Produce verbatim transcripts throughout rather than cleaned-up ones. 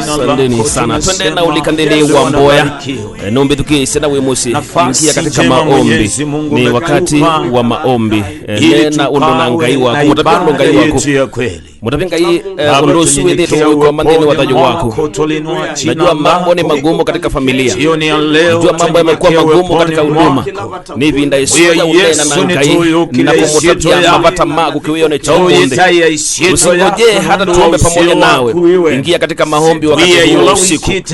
Asanteni sana. Twende na ũlika nthĩnĩ wa mboya. Eh, nũmbĩthukĩĩsya na wĩ mũsyĩ. Ingia katika maombi. Ni wakati wa maombi. Eh, neena ũndũ na Ngai waku. Mũtavye ũndũ Ngai waku. Mũtavye Ngai, eh, ũndũ ũsu wĩthĩtwe ũikwama nthĩnĩ wa thayũ waku. Najua mambo ni magumu katika familia. Najua mambo yamekuwa magumu katika huduma. Nĩ ĩvinda ĩseo ya ũneena na Ngai na kũmũtavya mavata maku kĩwĩonĩ kya ũmũnthĩ. Usingoje hata tuombe pamoja nawe. Ingia katika maombi wakati huu wa usiku. Ika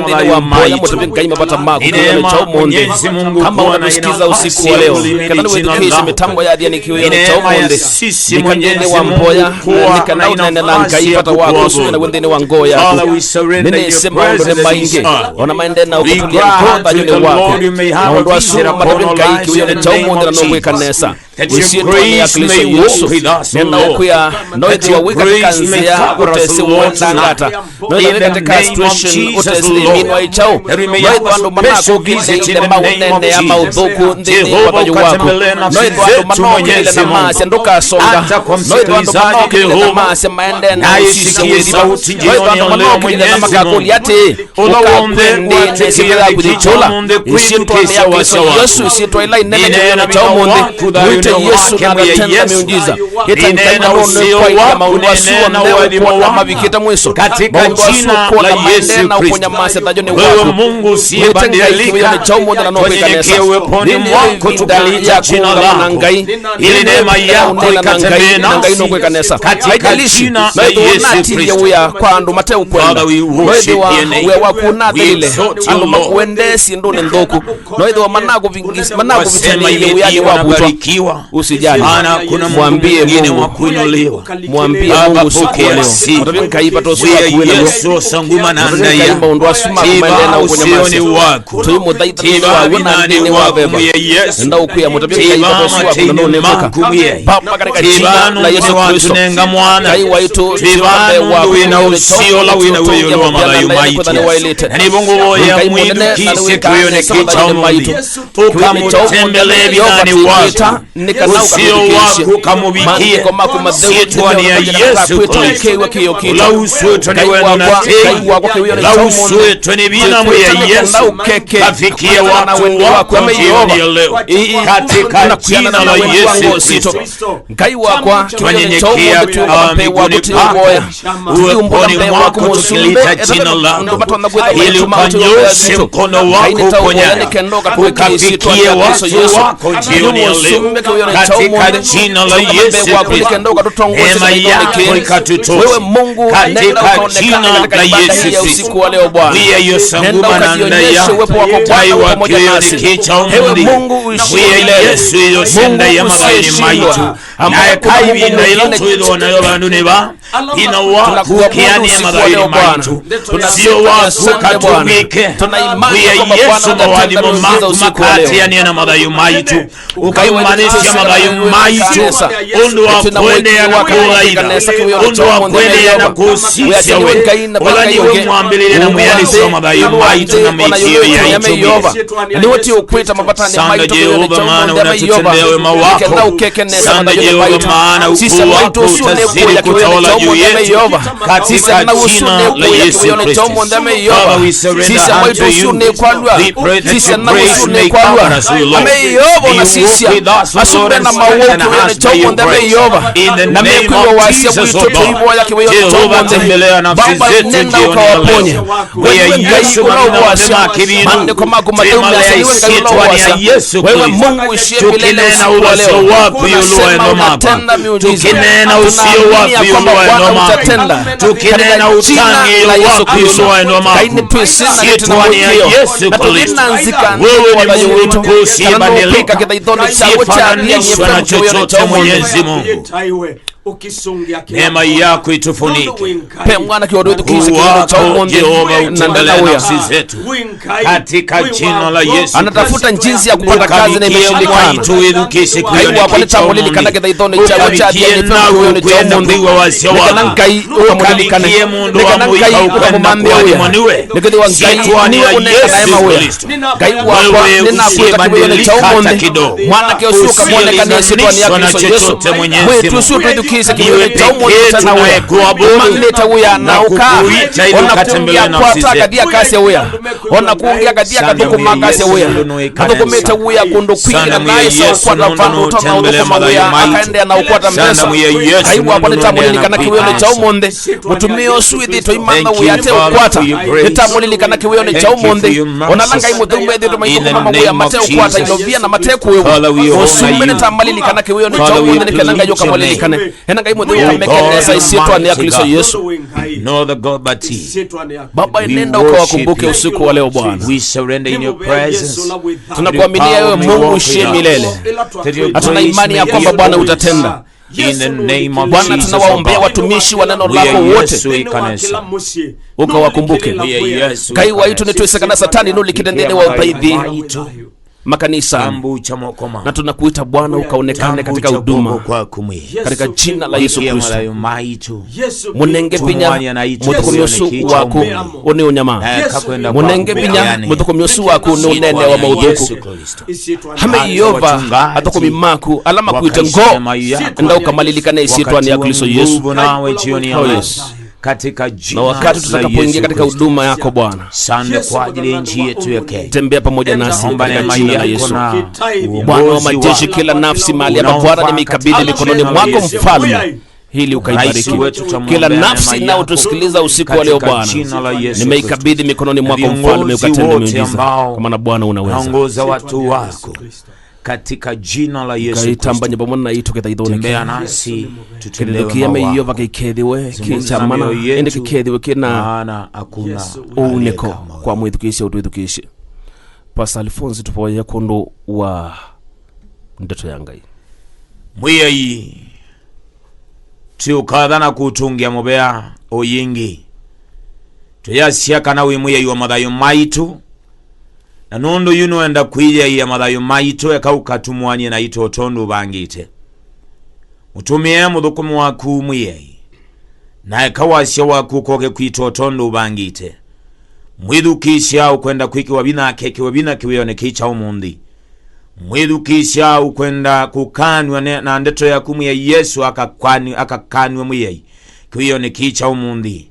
nthĩnĩ wa mboya, mũtavye Ngai mavata maku kĩwĩonĩ kya ũmũnthĩ. Kama unatusikiza usiku wa leo, kana nĩwĩthukĩĩsye mĩtambo ya Athiani kĩwĩonĩ kya ũmũnthĩ, ika nthĩnĩ wa mboya, nĩ kana ũneene na Ngai vata waku ũsu wĩ naw'o nthĩnĩ wa ngoo yaku. Nĩnĩsĩ maũndũ nĩ maingĩ, ona maendee na ũkũtũlya ngoo thayũnĩ waku. Maũndũ asu matavye Ngai kĩwĩonĩ kya ũmũnthĩ na nũkwĩka nesa. Ĩsyĩtwanĩ ya Klĩsto Yesũ, nenda ũkwĩa, no ĩthĩwa wĩ katika nzĩa ũtesĩ wendangata, no ĩthĩwa wĩ katika situation ũtesĩ nthĩnĩ wa ĩkyaũ, no ĩthĩwa andũ manakũkĩlĩte maũneenea maũthũku nthĩnĩ wa thayũ waku, no ĩthĩwa andũ manokĩlĩte na maasya ndũkasonga, no ĩthĩwa andũ manokĩlĩte na maasya maendee na ũsisya wĩthima, no ĩthĩwa andũ manokĩlĩte na makakũlya atĩĩ, ũkakwendĩ na ĩsyĩtwa yaku yĩkyũla, ĩsyĩtwanĩ ya Klĩsto Yesũ, ĩsyĩtwa ĩla ĩnene kĩwĩonĩ kya ũmũnthĩ, mwĩte Yesũ na atatenda miujiza. Ĩta Ngai na nũnĩkwaĩlya maũndũ asu onthe ũkwona mavikĩte mwĩso. Maũndũ asu ũkwona maendee na ũkũnyamasya thayũnĩ waku. Mwĩte Ngai kĩwĩonĩ kya ũmũnthĩ na nũkwĩka nesa. Nĩnĩ ĩvinda ya kũũngama na Ngai. Nĩnĩ ĩvinda ya ũneena na Ngai, na Ngai nũkwĩka nesa. Haikalishi, no ĩthĩwa ũnatiie wĩa kwa andũ mateũkwenda. No ĩthĩwa wĩa waku ũnathĩlile, andũ makuendee syĩndũnĩ nthũku. No ĩthĩwa manakũvingis-, manakũvitĩlĩĩlye wĩanĩ wa vutwa. Usijali. Mwambie Mungu. Mwambie Mungu usiku wa leo. Mũtavye Ngai vata ũsu waku wĩ naw'o. Mũtavye Ngai maũndũ asu maku maendee na ũkũnyamasya. Tũimũthaitha nthĩnĩ wa w'o na nthĩnĩ wa veva. Enda ũkwĩa mũtavye Ngai vata ũsu waku na nũnĩkwĩka. Baba, katika jina la Yesu Kristo, Ngai waitũ, twĩva mbee waku, wĩna ũsio ũla wĩna wĩyũlũ wa mathayũ maitũ. Na nĩvo ngũvoya Ngai mũnene na nĩwĩkaa nesa mathayũnĩ maitũ. Ũkamũtembelee vithanĩ waku, ũsio waku ũkamũvikie syĩtwanĩ ya Yesũ Klĩsto, ũla ũsũĩtwe nĩ wendo na tei, ũla ũsũĩtwe nĩ vinya mwĩai Yesũ, kavikie watu wako jioni ya leo, katika jina la Yesũ Klĩsto. Ngai wakwa, twanyenyekea mbinguni pako, uweponi mwako tukilita jina lako, ili ukanyoshe mkono wako uponyayo, ukafikie watu wako jioni ya leo, katika jina la Yesu Kristo. Neema yako ikatutoe katika jina la Yesu Kristo. Mwiya iyo sanguma na ndaya, tai wa kĩwĩonĩ kĩ kya ũmũnthĩ. Mwiya Yesu iyo syenda ya mathayũnĩ maitũ. Naeka ĩvinda ĩla twĩthĩwa nayo vandũnĩ va, vinya waku ũkĩanĩe mathayũnĩ maitũ, ũsio waku ũkatũvike. Wĩa Yesũ, mawathimo maku makaatĩanĩe na mathayũ maitũ, ũkaimanyĩsya mathayũ maitũ ũndũ wa kũendeea na kũthaitha, ũndũ wa kũendeea na kũsisya we, ũla nĩwe mwambĩlĩlya na mwĩanĩsya wa mathayũ maitũ na mĩtĩo yaitũ mĩthya. Sanda Jehova, maana unatutendea wema wako. Sanda Jehova, maana ukuu wako utazidi kutawala juu yetu, katika jina la Yesu Kristo. Father, we surrender unto you. We pray that your grace may cover us, O Lord. Be with us, O Lord, and strengthen us by your grace. In the name of Jesus, O God. Jehova, tembelea nafsi zetu jioni ya leo. Wĩa Yesũ, mathĩna onthe ma kĩvindu twĩmale ĩsyĩtwanĩ ya Yesũ Klĩsto. Tũkĩneena ũvasyo waku ĩũlũ wa endo maku. Tũkĩneena ũseo waku ĩũlũ wa endo maku. Tũkĩneena ũtangĩĩo waku ĩũlũ wa endo maku. Syĩtwanĩ ya Yesũ Klĩsto. Wewe ni Mungu mkuu, usiyebadilika, usiyefananishwa na chochote, Mwenyezi Mungu. Neema yako itufunike. Pe mwanake ũndũ wĩthukĩĩsye kĩlĩko kya ũmũnthĩ, Jehova, na ũtembelee nafsi zetu. Katika jina la Yesu. Anatafuta jinsi ya kupata kazi na imeshindikana. Ngai wakwa, nĩtamũlilikana kĩthaithonĩ kyaku kya Athiani kĩwĩonĩ kya ũmũnthĩ. Nĩ kana Ngai ũkamũlilikane. Nĩ kana Ngai ũkamũmanthe wĩa. Nĩkĩthĩwa Ngai nĩwe ũnenganae mawĩa. Ngai wakwa, nĩnakwĩta kĩwĩonĩ kya ũmũnthĩ. Mwanake ũsu ũkamwonekanie ĩsyĩtwanĩ ya Kristo Yesũ. Mwĩĩtu ũsu ũtwĩthukĩĩsye Kĩsĩ kĩwĩonĩ kya ũmũnthĩ tena wĩa. Nĩmanĩte wĩa na ũka. Ona kũngĩ akwata akathi akasya wĩa. Ona kũngĩ akathi akathũkũma akasya wĩa. Athũkũmĩte wĩa kũndũ kwingĩ na naĩsa ũkwata vandũ ũtonya ũthũkũma wĩa, akaendeea na ũkwata mbesa. Ngai wakwa, nĩtamũlilikana kĩwĩonĩ kya ũmũnthĩ. Mũtumĩa ũsu wĩthĩĩtwe imantha wĩa ate ũkwata. Nĩtamũlilikana kĩwĩonĩ kya ũmũnthĩ. Ona ala Ngai mũtheu methĩĩtwe maithũkũma mawĩa mate ũkwata ilovia na mate kũĩwa. Ũsu mbene nĩtamalilikana kĩwĩonĩ kya ũmũnthĩ nĩ kenda Ngai ũkamalilikane. Ena Ngai mũtheu ũkameke nesa ĩsyĩtwanĩ ya Kristo Yesu. No the God but he. Baba, nenda ukawakumbuke usiku wa leo Bwana. We surrender in your presence. Tunakuaminia wewe Mungu uishie milele. Na tuna imani ya kwamba Bwana utatenda. In the name of Bwana, Jesus, tunawaombea watumishi wa neno lako wote. Ukawakumbuke. Ngai waitũ, nĩtwĩsĩ kana Satani nũlikĩte nthĩnĩ wa ũthaithi makanisa. Na tunakuita Bwana ukaonekane katika huduma, katika jina la Yesu Kristo. Mũnenge vinya mũthũkũmi ũsu waku ũnĩ ũnyama. Mũnenge vinya mũthũkũmi ũsu waku nĩ ũnene wa maũthũku. Hame Yehova, athũkũmi maku ala makuĩte ngoo, enda ũkamalilikane ĩsyĩtwanĩ ya Kristo Yesu. Oh, yes. Na wakati tutakapoingia katika huduma yako Bwana, tembea pamoja nasi katika jina la Yesu. Bwana wa majeshi, kila nafsi mahali hapa Bwana, nimeikabidhi mikononi mwako Mfalme, ili ukaibariki. Kila nafsi inayotusikiliza usiku wa leo Bwana, nimeikabidhi mikononi mwako Mfalme, ukatende miujiza, kwa maana Bwana unaweza. Katika jina la Yesu Kristo. Ngai tambanya vamwe naitũ kĩthaithonĩ kĩĩ. Tembea nasi, tutembee wema wako. Kĩthũkĩa me Yehova kĩkethĩwe kĩ kya mana, ĩndĩ kĩkethĩwe kĩ na ũunĩko kwa mwĩthukĩĩsya ũtwĩthukĩĩsye. Pastor Alphonse, tũvoye kwondũ wa ndeto ya Ngai. Mwĩai, tũkatha na kũtũngĩa mũvea ũyĩngĩ. Tũyasya kana wĩ Mwĩai wa mathayũ maitũ, na nũndũ yu nũenda kwĩyaĩa mathayũ maitũ, eka ũkatumũanie naitũ o tondũ ũvangĩte. Mũtũmĩe mũthũkũmi waku Mwĩai, na eka wasya waku ũkoke kwitũ o tondũ ũvangĩte. Mwĩthukĩĩsya ũkwenda kwĩkĩwa vinya, akekĩwe vinya kĩwĩonĩ kĩĩ kya ũmũnthĩ. Mwĩthukĩĩsya ũkwenda kũkanw'a ne-, na ndeto yaku Mwĩai Yesu akakwani-, akakanw'a Mwĩai kĩwĩonĩ kĩĩ kya ũmũnthĩ.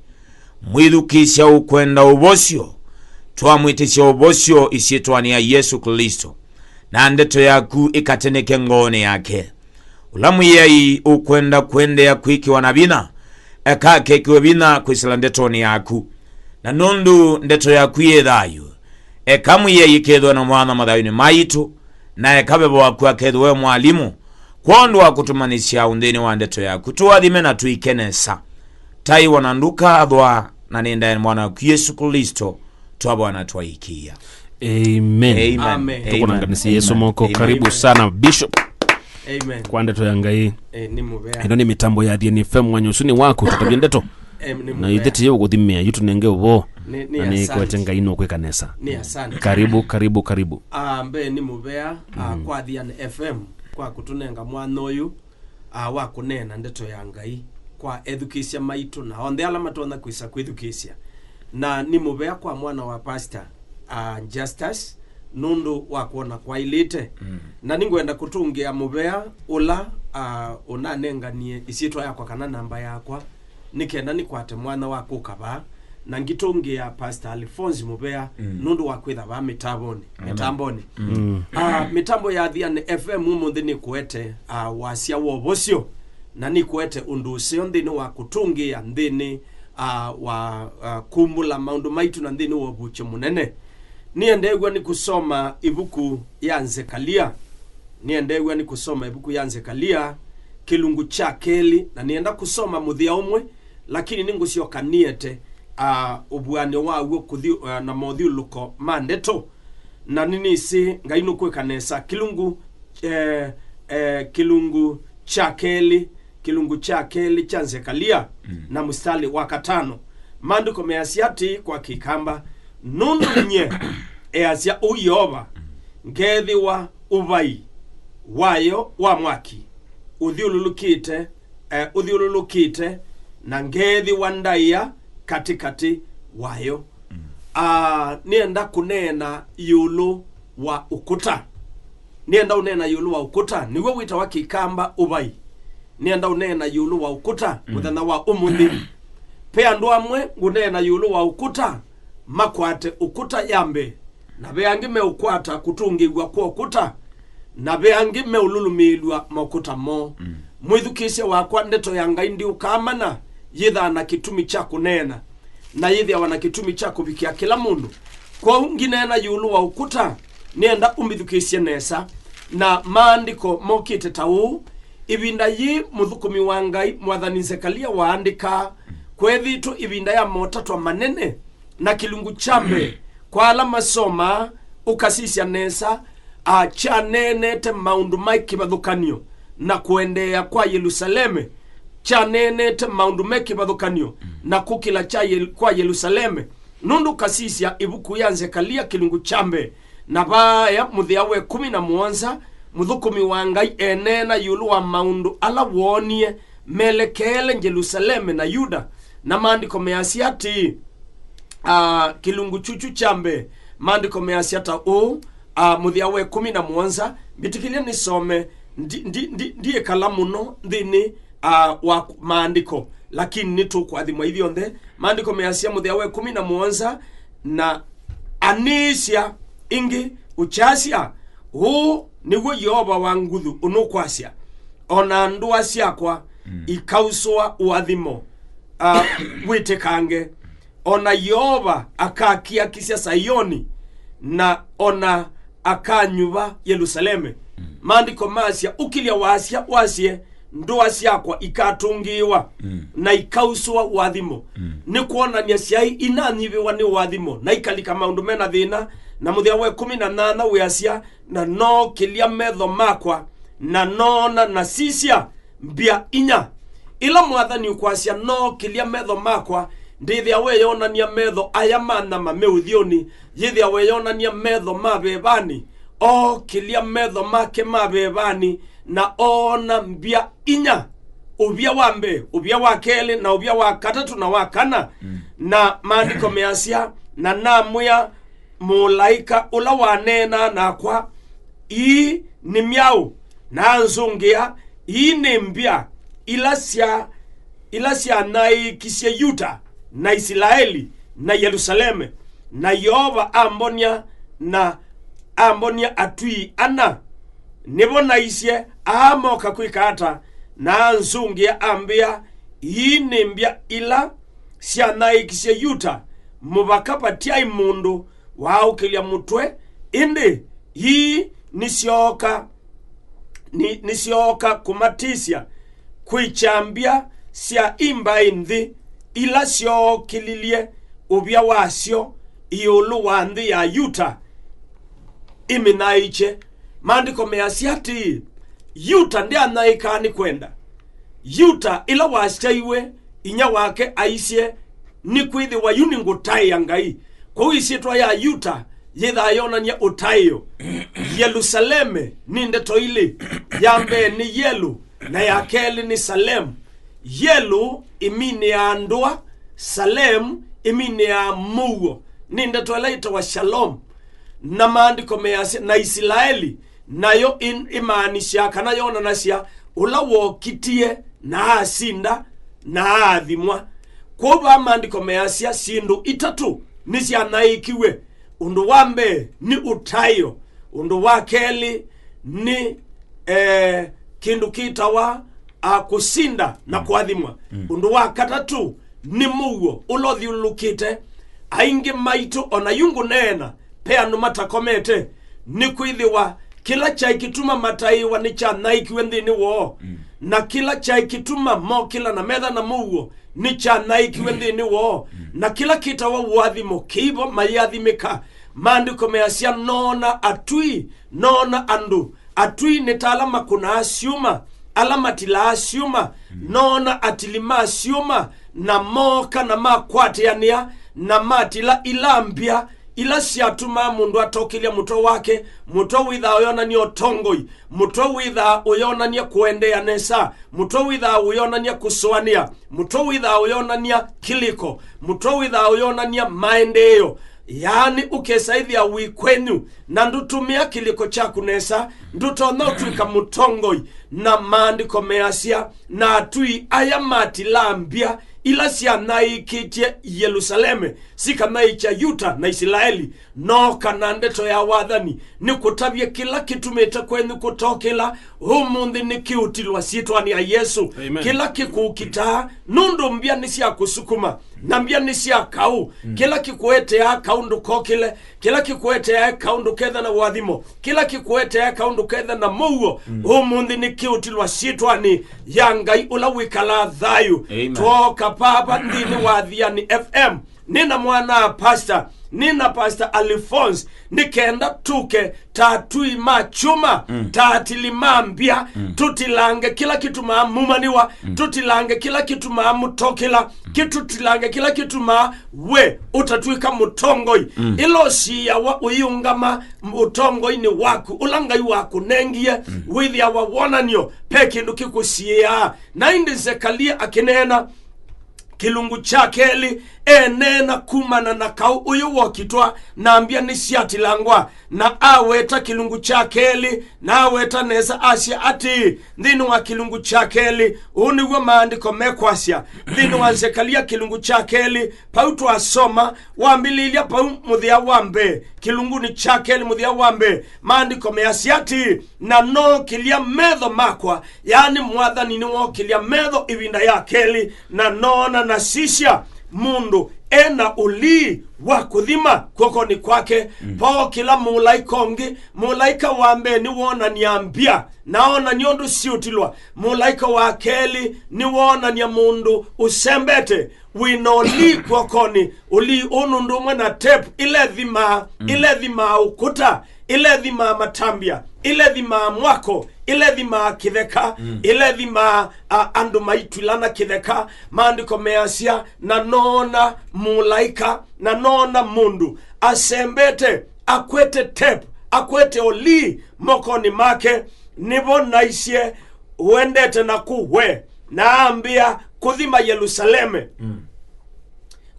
Mwĩthukĩĩsya ũkwenda ũvosyo, twamwĩtĩsya ũvosyo ĩsyĩtwanĩ ya Yesu Klĩsto, na ndeto yaku ĩkateneke ngoonĩ yake. Ũla Mwĩai ũkwenda kũendeea kwĩkĩwa na vinya, eka akekĩwe vinya kwĩsĩla ndetonĩ yaku. Na nũndũ ndeto yaku yĩ thayũ, eka Mwĩai ĩkethĩwe na mwana mathayũnĩ maitũ, na eka veva waku akethĩwe mwalimũ, kwondũ wa kũtũmanyĩsya ũnthĩnĩ wa ndeto yaku. Tũathime na tũike nesa. Taiwa na ndũkathwa, na nĩ ndaĩa mwana waku Yesu Klĩsto twavoya na twaĩkĩĩa. Amen. Amen. Amen. Tũkũnenganĩsye Yesu moko. Amen. Karibu sana, Bishop. Amen. Kwa ndeto ya Ngai. Eh, nĩ mũvea. Ĩno nĩ mĩtambo ya Thiani F M, mwanya ũsu nĩ waku, tũtavye ndeto. Em, nĩ na mũvea. Ĩthĩ tiyo kũthimĩa, yu tũnenge ũvoo. Nĩ, nĩ na nĩ asante. Kwete Ngai nũkwĩka nesa. Nĩ asante. Karibu, karibu, karibu. Ah, mbee nĩ mũvea, ah, mm, kwa Thiani F M kwa kũtũnenga mwanya ũyũ, ah, wa kũneena ndeto ya Ngai kwa ethukĩĩsya maitũ na onthe ala matonya kwĩsa kwĩthukĩĩsya. Na nĩ mũvea kwa mwana wa pastor, ah, Justus, nũndũ wa kwona kwaĩlĩte. Mm. Na nĩngwenda kũtũngĩa mũvea ũla, ah, ũnanenganie ĩsyĩtwa yakwa kana namba yakwa, nĩ kenda nĩkwate mwanya wa kũka vaa na ngĩtũngĩa Pastor Alphonse mũvea, mm, nũndũ wa kwĩtha vaa mĩtambonĩ. Amen. Mĩtambonĩ. Mm. Ah, mĩtambo ya Thiani F M ũmũnthĩ nĩkũete, ah, wasya wa ũvosyo, na nĩkũete ũndũ ũseo nthĩnĩ wa kũtũngĩa nthĩnĩ, ah, wa, ah, kumbũla maũndũ maitũ na nthĩnĩ wa ũvukyo mũnene. Nĩendeew'a nĩ kũsoma ĩvuku ya Nzekalia. Nĩendeew'a nĩ kũsoma ĩvuku ya Nzekalia, kĩlungu kya kelĩ, na nĩenda kũsoma mũthĩa ũmwe, lakini nĩngũsyoka nĩete, ah, ũvuanĩo waw'o kũthi, ah, na mothyũlũko ma ndeto. Na nĩnĩsĩ Ngai nũkwĩka nesa. Kĩlungu, eh, eh, kĩlungu kya kelĩ, kĩlungu kya kelĩ kya Nzekalia, mm, na mũsitalĩ wa katano. Maandĩko measya atĩĩ kwa Kĩkamba, "Nũndũ nyie, easya ũu Yeova, ngeethĩwa ũvai wayo wa mwaki ũthyũlũlũkĩte, eh, ũthyũlũlũkĩte, na ngeethĩwa ndaĩa katĩkatĩ wayo." Mm. Ah, nĩenda kũneena ĩũlũ wa ũkũta. Nĩenda ũneena ĩũlũ wa ũkũta, nĩw'o wĩtawa Kĩkamba ũvai. nĩenda ũneena ĩũlũ wa ũkũta mũthenya wa ũmũnthĩ. Ve andũ amwe ngũneena ĩũlũ wa ũkũta, makwate ũkũta yambe, na ve angĩ meũkwata kũtũngĩĩw'a kwa ũkũta, na ve angĩ meũlũlũmĩĩlw'a maũkũta moo. Mwĩthukĩĩsya wakwa, ndeto ya Ngai ndiũkaamana, yĩthaa na kĩtumi kya kũneena, na yĩthĩawa na kĩtumi kya kũvikĩa kĩla mũndũ. Kwoou ngineena ĩũlũ wa ũkũta, nĩenda ũmbĩthukĩĩsye nesa. Na maandĩko mokĩte ta ũũ: Ĩvinda yĩĩ mũthũkũmi wa Ngai, mwathani Zekalia, waandĩkaa, kweethĩĩtwe ĩvinda ya motatwa manene na kĩlungu kya mbee kwa ala masomaa, ũkasisya nesa, a, kyaneenete maũndũ ma kĩvathũkany'o na kũendeea kwa Yelusaleme, kyaneenete maũndũ me kĩvathũkany'o na kũkĩla kya Yel-, kwa Yelusaleme, nũndũ ũkasisya ĩvuku ya Nzekalia kĩlungu kya mbee. Na vaaya mũthĩa wa ĩkũmi na mũonza, mũthũkũmi wa Ngai eneena ĩũlũ wa maũndũ ala woonie melekeele Yelusaleme na Yuda. Na maandĩko measya atĩĩ, a, kĩlungu kyukyu kya mbee, maandĩko measya ta ũũ, a, mũthĩa wa ĩkũmi na mũonza, mbĩtĩkĩlya nĩsome, ndi, ndi, ndi, ndiĩkala mũno nthĩnĩ, a, wa maandĩko, lakini nĩtũkũathimwa ithyonthe. Maandĩko measya mũthĩa wa ĩkũmi na mũonza, na anĩĩsya ĩngĩ ũkyasya, "Ũũ nĩw'o Yeova wa nguthu ũnũkwasya, o na ndũa syakwa ikausũa ũathimo, a, wĩtĩkange." O na Yeova akakiakisya Saioni, na o na akanyuva Yelusaleme. Maandĩko masya, "Ũkĩlya wasya, wasye, ndũa syakwa ikatũngĩĩwa, na ikausũa ũathimo." Nĩ kwonany'a syaĩ inanyivĩwa nĩ ũathimo, na ikalika maũndũ me na thĩna. Na mũthĩa wa ĩkũmi na nyanya wĩasya, "Na nookĩlya metho makwa, na noona, na sisya, mbya inya." Ĩla mwathani ũkwasya, "Nookĩlya metho makwa," ndĩthĩa weyonany'a metho aya ma nyama me ũthyũnĩ, yĩthĩa weyonany'a metho ma vevanĩ. Ookĩlya metho make ma vevanĩ, na oona mbya inya, ũvya wa mbee, ũvya wa kelĩ, na ũvya wa katatũ na wa kana. Na maandĩko measya, "Na namwĩa mũlaĩka ũla waneenaa nakwa, 'Ii nĩ myaũ?' Na anzũngĩa, 'Ii nĩ mbya ila sya, ila syanyaĩĩkisye Yuta na Isilaeli na Yelusaleme.' Na Yeova ambonya, na ambonya atwii ana. Nĩvo naisye, 'Aa moka kwĩka ata?' Na anzũngĩa ambĩa, 'Ii nĩ mbya ila syanyaĩĩkisye Yuta, mũvaka vatyaĩ mũndũ waaũkĩlya mũtwe, ĩndĩ ii nĩsyooka, nĩ, nĩsyooka kũmatĩsya kwĩkya mbya sya i mbaĩ nthĩ ila syookĩlilye ũvya wasyo ĩũlũ wa nthĩ ya Yuta ĩmĩnyaĩĩkye.'" Maandĩko measya atĩĩ, Yuta ndyanyaĩĩkaa nĩ kwenda. Yuta, ĩla wasyaiwe, inyia wake aisye, "Nĩkwĩthĩwa yu nĩngũtaĩa Ngai." Kwoou ĩsyĩtwa ya Yuta yĩthaa yonany'a ũtaĩo. Yelusaleme nĩ ndeto ilĩ. Ya mbee nĩ Yelu, na ya kelĩ nĩ Salem. Yelu ĩminĩaa ndũa, Salem ĩminĩaa mũuo. Nĩ ndeto ĩla yĩtawa Shalom. Na maandĩko measya, na Isilaeli, nayo ĩ-, ĩmaanisyaa kana yonanasya ũla wookitie na asinda na aathimwa. Kwoou vaa maandĩko measya syĩndũ itatũ nĩsyanyaĩĩkiw'e. Ũndũ wa mbee nĩ ũtaĩo. Ũndũ wa kelĩ nĩ, eh, kĩndũ kĩtawa, a, kũsinda na kũathimwa. Ũndũ wa katatũ nĩ mũuo ũla ũthyũlũlũkĩte. Aingĩ maitũ, o na yu ngũneena, ve andũ matakomete, nĩkwĩthĩwa kĩla kyaĩ kĩtuma mataĩwa nĩkyanyaĩĩkiw'e nthĩnĩ woo, na kĩla kyaĩ kĩtuma mokĩla na metha na mũuo nĩkyanyaĩĩkiw'e nthĩnĩ woo, na kĩla kĩtawa ũathimo kĩivo mayĩathimĩka. Maandĩko measya, "Noona atwii, noona andũ." Atwii nĩ ta ala makũnaa syuma, ala matilaa syuma. Noona atili ma syuma, na mooka na makwatĩanĩa, na matila ila mbya, ila syatumaa mũndũ atokĩlya mũtwe wake, mũtwe wĩthaa ũyonany'a ũtongoi, mũtwe wĩthaa ũyonany'a kũendeea nesa, mũtwe wĩthaa ũyonany'a kũsũanĩa, mũtwe wĩthaa ũyonany'a kĩlĩko, mũtwe wĩthaa ũyonany'a maendeeo. Yaani, ũkesa ĩthĩa wĩ kwenyu, na ndũtũmĩa kĩlĩko kyaku nesa, ndũtonya ũtw'ĩka mũtongoi. Na maandĩko measya, na atũi aya matilaa mbya ila syanaĩĩkĩtye Yelusaleme, sikanaĩkya Yuta na Isilaeli, nooka na ndeto ya wathani, nĩkũtavya kĩla kĩtumĩte kwenyu kũtokĩla ũmũnthĩ nĩkĩũtilwa syĩtwanĩ ya Yesũ. Amen. Kĩla kĩkũũkitaa, nũndũ mbya nĩ sya kũsukuma, na mbya nĩ sya kaũ. Mm. Kĩla kĩkũeteaa kaũ ndũkokĩle, kĩla kĩkũeteaa kaũ ndũketha na ũathimo, kĩla kĩkũeteaa kaũ ndũketha na mũuo, mm, ũmũnthĩ nĩkĩũtilwa syĩtwanĩ ya Ngai ũla wĩkalaa thayũ. Amen. Twooka papa nthĩnĩ wa Athiani F M, nĩ na mwana pastor, nĩ na Pastor Alphonse, nĩ kenda tũke ta atui ma kyũma, mm, ta atili ma mbya, mm, tũtilange kĩla kĩtumaa mumanĩwa, mm, tũtilange kĩla kĩtumaa mũtokĩla, mm, kĩ-, tũtilange kĩla kĩtumaa we ũtatw'ĩka mũtongoi. Mm. Ĩla ũsiĩawa ũyĩũngama ũtongoinĩ waku ũla Ngai wakũnengie, mm, wĩthĩawa wonany'o pe kĩndũ kĩkũsiĩaa. Na ĩndĩ Zekalia akĩneena, kĩlungu kya kelĩ, eneena kumana na kaũ ũyũ wokitwa, na mbya nĩsyatilangwa, na aweta kĩlungu kya kelĩ, na aweta nesa, asya atĩĩ, nthĩnĩ wa kĩlungu kya kelĩ, ũũ nĩw'o maandĩko mekwasya, nthĩnĩ wa Zekalia kĩlungu kya kelĩ, pau twasoma, wambĩlĩlya pau mũthĩa wa mbee, kĩlungunĩ kya kelĩ mũthĩa wa mbee, maandĩko measya atĩĩ, na nookĩlya metho makwa, yaani mwathani nĩwookĩlya metho ĩvinda ya kelĩ, na noona, na sisya, mũndũ e na ũlii wa kũthima kw'okonĩ kwake. Mm. Pookĩla mũlaĩka ũngĩ, mũlaĩka wa mbee nĩwoonany'a mbya, na oonany'a ũndũ syĩũtilwa. Mũlaĩka wa kelĩ nĩwoonany'a mũndũ ũsembete, wĩ na ũlii kw'okonĩ, ũlii ũũ nũndũ ũmwe na tape ĩla ĩthimaa, mm, ĩla ĩthimaa ũkũta, ĩla ĩthimaa matambya, ĩla ĩthimaa mwako, ĩla ĩthimaa kĩtheka, mm, ĩla ĩthimaa, a, andũ maitw'ĩlana kĩtheka. Maandĩko measya, na noona mũlaĩka, na noona mũndũ asembete, akwete tape, akwete ũlii mokonĩ make, nĩvo naisye, ũendete na kũũ we? Na ambĩa, kũthima Yelusaleme, mm,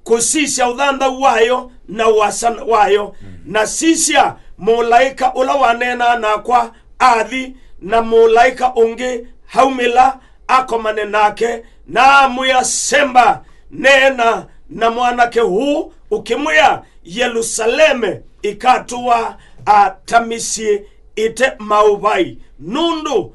kũsisya ũthanthau wayo na ũasa wayo. Mm. Na sisya, mũlaĩka ũla waneenaa nakwa athi, na mũlaĩka ũngĩ aumĩla akomane nake, na amwĩa, semba, neena na mwanake ũũ, ũkĩmwĩa, Yelusaleme ĩkatũwa ta mĩsyĩ ĩte maũvai nũndũ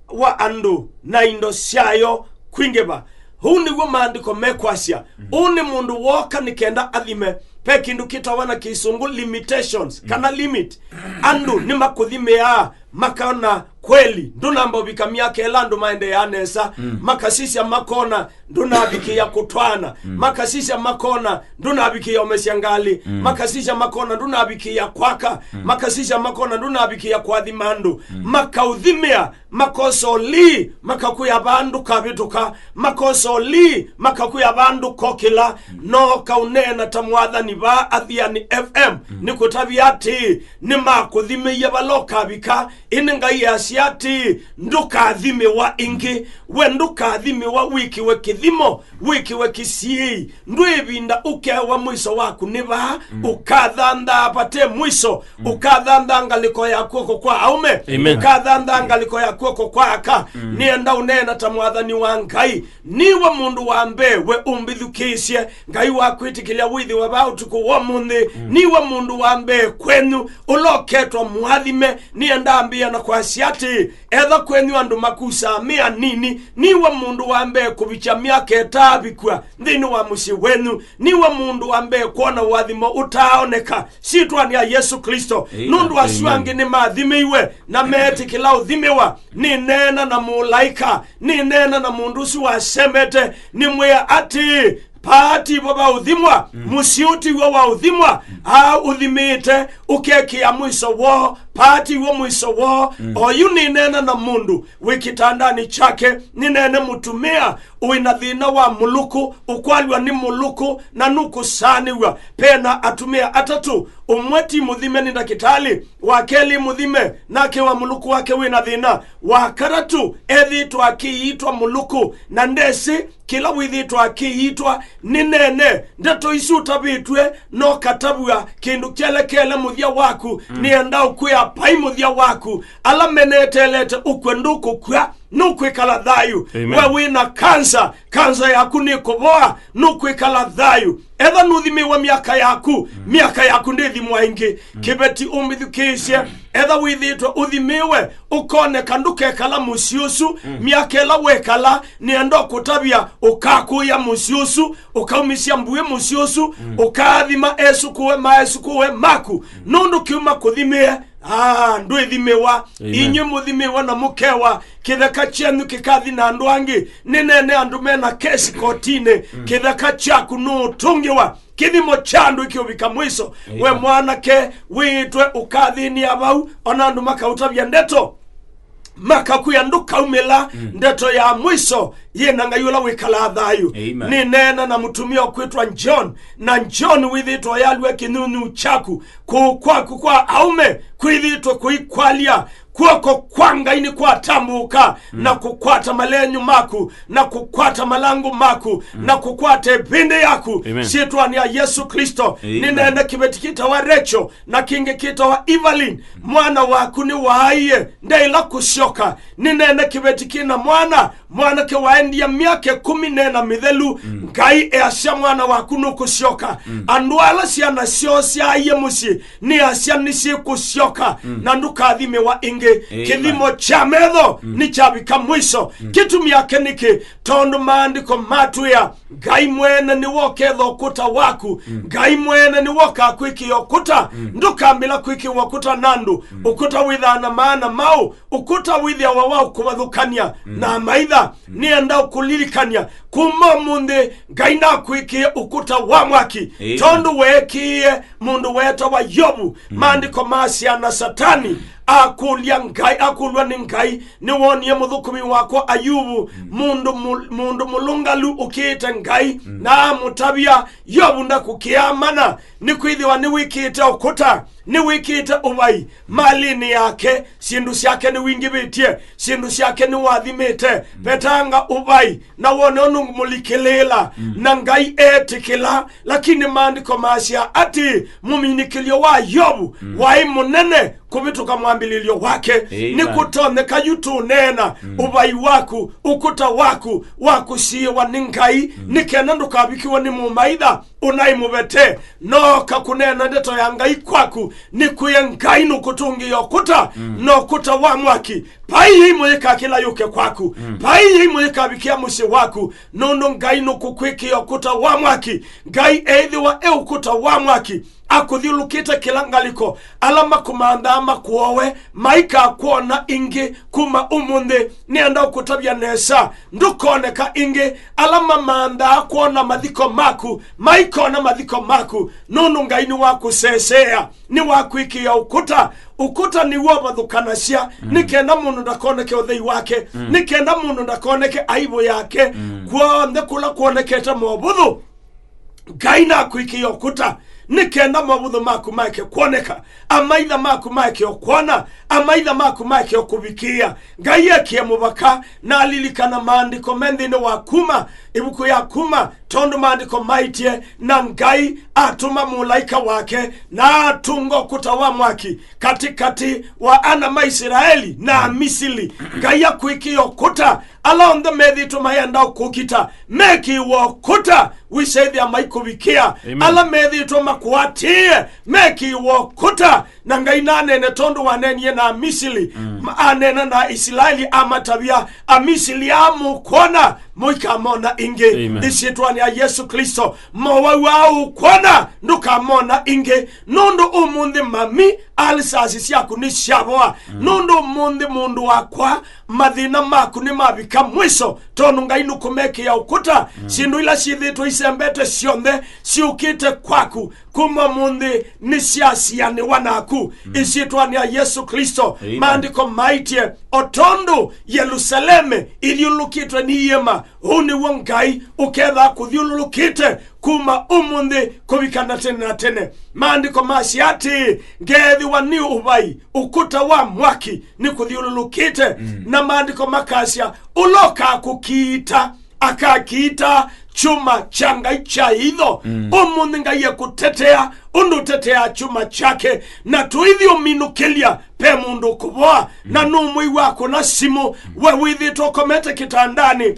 wa andũ na indo syayo kwingĩva. Ũu nĩw'o maandĩko mekwasya. Mm. Ũũ nĩ mũndũ wooka nĩ kenda athime. Ve kĩndũ kĩtawa na Kĩsũngũ limitations, mm, kana limit. Andũ nĩmakũthimĩaa, makona kweli ndũnamba ũvika myaka ĩla andũ maendeeaa nesa, mm, makasisya makona ndũnavikĩĩa kũtwaana, mm, makasisya makona ndũnavikĩĩa ũmesya ngalĩ, mm, makasisya makona ndũnavikĩĩa kwaka, mm, makasisya makona ndũnavikĩĩa kũathima andũ, mm, makaũthimĩa, makosa ũlii, makakwĩa vaa ndũkavĩtũka, makosa ũlii, makakwĩa vaa ndũkokĩla, mm, no kaũneena ta mwathani vaa Athiani F M, mm, nĩkũtavya atĩĩ, nĩmakũthimĩie vala ũkavika, ĩndĩ Ngai easya atĩĩ, ndũkathimĩwa ĩngĩ. We ndũkathimĩwa wĩkĩwe kĩthimo, wĩkĩwe kĩsiĩi. Ndwĩ ĩvinda ũkewa mwiso waku nĩ vaa, mm, ũkathanthaa vate mwiso, mm, ũkathanthaa ngalĩko ya kw'oko kwa aũme, amen, ũkathanthaa ngalĩko ya kw'oko kwa aka. Mm. Nĩenda ũneena ta mwathani wa Ngai. Niwe mũndũ wa mbee we ũmbĩthukĩĩsye. Ngai wakwĩtĩkĩlya wĩthĩwe vaa ũtukũ wa ũmũnthĩ. Mm. Niwe mũndũ wa mbee kwenyu ũla ũketwa mũathime. Nĩenda ambĩĩa na kwasya atĩĩ, etha kwenyu andũ makusaa me anini, niwe mũndũ wa mbee kũvikya myaka ĩtaavikw'a nthĩnĩ wa mũsyĩ wenyu. Niwe mũndũ wa mbee kwona ũathimo ũtaaoneka syĩtwanĩ ya Yesũ Klĩsto. Amen. Nũndũ asu, amen, angĩ nĩmathimĩiwe na meetĩkĩla ũthimĩwa. Nĩneena na mũlaĩka, nĩneena na mũndũ ũsu wasemete, nĩmwĩa atĩĩ, paa tivo vaũthimwa, mm, mũsyĩ ũũ tiw'o waũthimwa, mm, aa ũthimĩĩte, ũkekĩa mwiso woo, paa tiw'o mwiso woo. Mm. Oyu nĩneena na mũndũ wĩ kĩtandanĩ kyake, nĩneene mũtumĩa wĩ na thĩna wa mũlũkũ, ũkwalw'a nĩ mũlũkũ, na nũkũsaanĩw'a. Ve na atumĩa atatũ, ũmwe ti mũthime, nĩ ndakĩtalĩ, wa kelĩ mũthime, nake wa mũlũkũ wake wĩ na thĩna, wa katatũ ethĩĩtwe akĩiitwa mũlũkũ, na ndesĩ kĩla wĩthĩĩtwe akĩiitwa, nĩ ene, ndeto isu ũtavĩtw'e no katavw'a kĩndũ kyelekele mũthya waku. Nĩenda ũkwĩa vai mũthya waku. Ala menetelete ũkw'e ndũkũkw'a, nũkwĩkala thayũ. Amen. We wĩ na kansa, kansa yaku nĩkũvoa, nũkwĩkala thayũ. Etha nũthimĩwe myaka yaku, myaka yaku ndĩthimwa ĩngĩ. Kĩveti ũmbĩthukĩĩsye, etha wĩthĩĩtwe ũthimĩwe, ũkoneka ndũkekala mũsyĩ ũsu, myaka ĩla wekala, nĩenda ũkũtavya ũkakũĩa mũsyĩ ũsu, ũkaumisya mbuĩ mũsyĩ ũsu, ũkaathima esũkũũe ma esũkũũe maku, nũndũ kĩuma kũthimĩe, aa, ndwĩthimĩwa. Amen. Inyw'ĩ mũthimĩwa na mũkewa, kĩtheka kyenyu kĩkathi na andũ angĩ. Nĩneene andũ me na kesi kotinĩ, kĩtheka kyaku nũũtũngĩwa. Kĩthimo kya andũ kĩũvika mwiso. Amen. We mwanake, wĩĩtwe ũkathĩnĩa vau, ona andũ makaũtavya ndeto, makakwĩa ndũkaumĩla. Ndeto ya mwiso yĩ na Ngai ũla wĩkalaa thayũ. Amen. Nĩneena na mũtumĩa ũkwĩtwa John, na John wĩthĩĩtwe ũyalw'a kĩnyunyuu kyaku, kũũ kwaku kwa aũme kwĩthĩĩtwe kũikwalya, kw'oko kwa Ngai nĩkwatambũũka na kũkwata malenyu maku, na kũkwata malangũ maku, na kũkwata ĩvĩndĩ yaku. Amen. Syĩtwanĩ ya Yesu Kristo. Amen. Nĩneene kĩveti kĩtawa Rachel, na kĩngĩ kĩtawa Evelyn. Mwana waku nĩwaaie, ndaĩla kũsyoka. Nĩneene kĩveti kĩna mwana, mwanake waendie myaka ĩkũmi nena mĩthelu. Ngai easya mwana waku nũkũsyoka. Andũ ala syana syoo syaaie mũsyĩ, nĩasya nĩsyĩkũsyoka, na ndũkathimĩwa ĩngĩ. Amen. Kĩthimo kya metho nĩkyavika mwiso. Kĩtumi yake nĩkĩ? Tondũ maandĩko matwĩa, Ngai mwene nĩwe ũketha ũkũta waku. Ngai mwene nĩwe ũkakwĩkĩa ũkũta. Ndũkambĩla kwĩkĩwa ũkũta na andũ. Ũkũta wĩthaa na maana maũ? Ũkũta wĩthĩawa wa kũvathũkany'a na amaitha. Nĩenda ũkũlilikany'a kuma ũmũnthĩ, Ngai nakwĩkĩe ũkũta wa mwaki. Amen. Tondũ weekĩie mũndũ weetawa Yovu. Maandĩko maasya na Satani akũlya Ngai, akũlw'a nĩ Ngai, nĩwoonie mũthũkũmi wakwa Ayuvu, mũndũ mũ-, mũndũ mũlũngalu ũkĩĩte Ngai, na amũtavya, Yovu ndakũkĩaa mana, nĩkwĩthĩwa nĩwĩkĩĩte ũkũta, nĩwĩkĩĩte ũvai malĩnĩ yake, syĩndũ syake nĩwingĩvĩtye, syĩndũ syake nĩwathimĩte. Vetanga ũvai, na wone ũnũmũlikĩlĩĩla. Na Ngai eetĩkĩla, lakini maandĩko maasya atĩ mũminĩkĩlyo wa Yovu waĩ mũnene kũvĩtũka mwambĩlĩlyo wake. Amen. Nĩkũtonyeka yu tũneena ũvai waku, ũkũta waku wa kũsiĩĩwa nĩ Ngai, nĩ kenda ndũkavikĩwe nĩ mũmaitha ũnaĩ mũvete. Nooka kũneena ndeto ya Ngai kwaku, nĩkwĩe Ngai nũkũtũngĩĩa ũkũta, na ũkũta wa mwaki. Vai ĩimũ yĩkakĩla yũke kwaku. Vai ĩimũ yĩkavikĩa mũsyĩ waku, nũndũ Ngai nũkũkwĩkĩa ũkũta wa mwaki. Ngai eĩthĩwa e ũkũta wa mwaki, akũthyũlũkĩte kĩla ngalĩko. Ala makũmanthaa makũowe, maikakwona ĩngĩ kuma ũmũnthĩ. Nĩenda ũkũtavya nesa, ndũkoneka ĩngĩ. Ala mamanthaa kwona mathiko maku, maikona mathiko maku, nũndũ Ngai nĩwakũseseea, nĩwakwĩkĩa ũkũta. Ũkũta nĩw'o ũvathũkanasya, nĩ kenda mũndũ ndakoneke ũthei wake, nĩ kenda mũndũ ndakoneke aivũ yake. Kw'onthe kũla kwonekete movũthũ, Ngai nakwĩkĩa ũkũta, nĩ kenda movũthũ maku maeke kwoneka, amaitha maku maeke ũkwona, amaitha maku maeke ũkũvikĩĩa. Ngai ekie mũvaka, na alilikana maandĩko me nthĩnĩ wa Kuma, ĩvuku ya Kuma, tondũ maandĩko maĩtye, na Ngai atũma mũlaĩka wake, na atũnga ũkũta wa mwaki katĩkatĩ wa ana ma Isilaeli na Amisili. Ngai akwĩkĩa ũkũta, ala onthe methĩĩtwe mayenda ũkũkita, mekĩĩwa ũkũta, wĩsaĩthĩa maikũvikĩa. Amen. Ala methĩĩtwe makũatĩĩe, mekĩĩwa ũkũta. Na Ngai naneene tondũ waneenie na Amisili, ma-, aneena na Isilaeli, amatavya, Amisili aa mũkwona, mũikamona ĩngĩ. Amen. Ĩsyĩtwanĩ ya Yesu Kristo, mowau aa ũkwona, ndũkamona ĩngĩ. Nũndũ ũmũnthĩ mami, alsasi syaku nĩsyavoa. Nũndũ ũmũnthĩ mũndũ wakwa, mathĩna maku nĩmavika mwiso, tondũ Ngai nũkũmekĩa ũkũta. Syĩndũ ila syĩthĩĩtwe isembete syonthe syũkĩte kwaku, kuma ũmũnthĩ nĩsyasianĩwa naku. Ĩsyĩtwanĩ ya Yesu Kristo. Amen. Maandĩko maĩtye, o tondũ Yelusaleme ĩthyũlũlũkĩtwe nĩ iĩma, ũu nĩw'o Ngai ũkethaa kũthyũlũlũkĩte kuma ũmũnthĩ kũvika na tene na tene. Maandĩko masya atĩĩ, ngeethĩwa nĩ ũvai, ũkũta wa mwaki nĩkũthyũlũlũkĩte. Na maandĩko makasya, ũla ũkakũkiita, akakiita kyuma kya Ngai kya ĩitho. Mm. Ũmũnthĩ Ngai ekũtetea ũndũ ũteteaa kyuma kyake, na tũithi ũminũkĩlya pe mũndũ ũkũvoa, na nũmwĩw'a akũna simũ, we wĩthĩĩtwe ũkomete kĩtandanĩ.